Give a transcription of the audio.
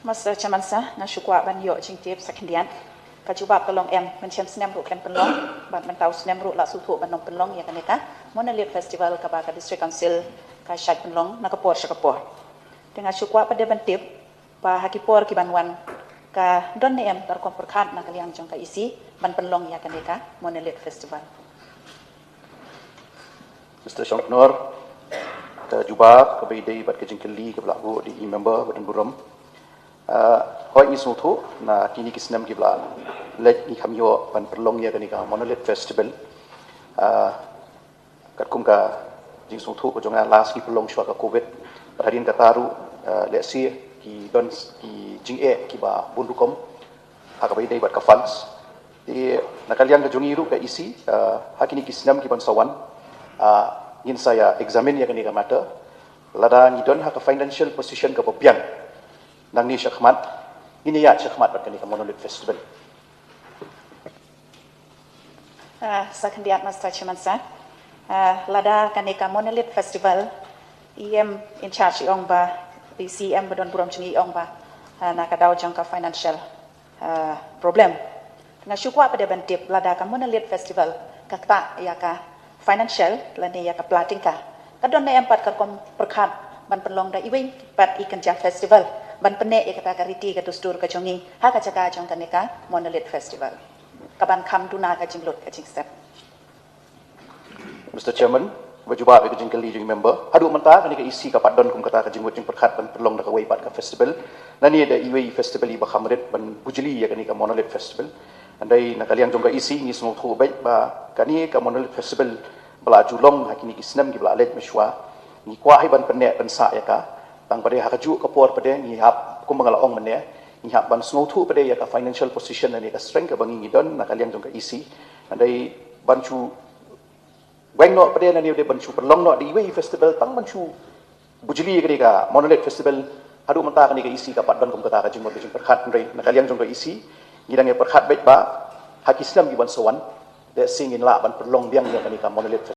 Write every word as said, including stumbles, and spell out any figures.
Master Chairman Sir, nga shu kwah ban ïoh jingtip sa khyndiat. Ka jubab ka long em, mynshem snem ruh khlem pynlong, bad mynta u snem ruh la sngewthuh ban ym pynlong ïa kane ka Monolith Festival kaba ka District Council ka shait pynlong na ka por sha ka por. Te nga shu kwah pat de ban tip ba ha ki por ki ban wan ka don ne em ka rukom pyrkhat na ka liang jong ka E C ban pynlong ïa kane ka Monolith Festival. Mister Shongknor, ka jubab kaba ïadei bad ka jingkylli kaba la buh da i member ba don burom. Ah, hooid, ngi sngewthuh na kine ki snem kiba la leit ngi kham ïoh ban pynlong ïa kane ka Monolith Festival. Ah, katkum ka jingsngewthuh ka jong nga, last ngi pynlong shuwa ka covid. Bad hadien kata ruh, ah, lehse ki don ki jingeh kiba bun rukom ha kaba ïadei bad ka funds. Te na ka liang ka jong ngi ruh ka E C, ah, ha kine ki snem ki ban sa wan, ah, ngin sa ïa examine ïa kane ka matter. Lada ngi don ha ka financial position kaba biang nangne shakhmat, ngin ïaid shakhmat bad kane ka Monolith Festival. Ah, sa khyndiat, Master Chairman Sir. Ah, lada kane ka Monolith Festival, E M in charge i ong ba, i C M ba don burom jong ngi i ong ba, ah, na ka daw jong ka financial, ah, problem. Nga shu kwah pat de ban tip lada ka Monolith Festival ka ktah ïa ka financial lane ïa ka pla tyngka, ka don ne em pat ka rukom pyrkhat ban pynlong da iwei pat i kynja festival ban pynneh ïa kata ka riti ka dustur ka jong ngi ha ka jaka jong kane ka Monolith Festival, ka ban kham duna ka jinglut ka jingstep. Mister Chairman, ba jubab ïa ka jingkylli jong i member. Haduh mynta kane ka E C ka pat don kum kata ka jingmut jingpyrkhat ban pynlong da kawei pat ka festival lane da iwei i festival iba kham rit ban bujli ïa kane ka Monolith Festival. Hynrei na ka liang jong ka E C ngi sngewthuh beit ba kane ka Monolith Festival ba la ju long ha kine ki snem kiba la leit mynshuwa, ngi kwah hi ban pynneh pynsah ïa ka. Tang pat de ha kajuh ka por pat de ngi hap, kumba nga la ong mynne, ngi hap ban sngewthuh pat de ïa ka financial position lane ka strength kaba ngi ngi don na ka liang jong ka E C. Hynrei ban shu weng noh pat de lane de ban shu pynlong noh da iwei i festival tang ban shu bujli ïa kane ka Monolith Festival. Haduh mynta kane ka E C ka pat don kum kata ka jingmut ka jingpyrkhat, hynrei na ka liang jong ka E C ngi dang ïa pyrkhat beit ba ha ki snem ki ban sa wan, lehse ngin lah ban pynlong biang ïa kane ka Monolith Festival.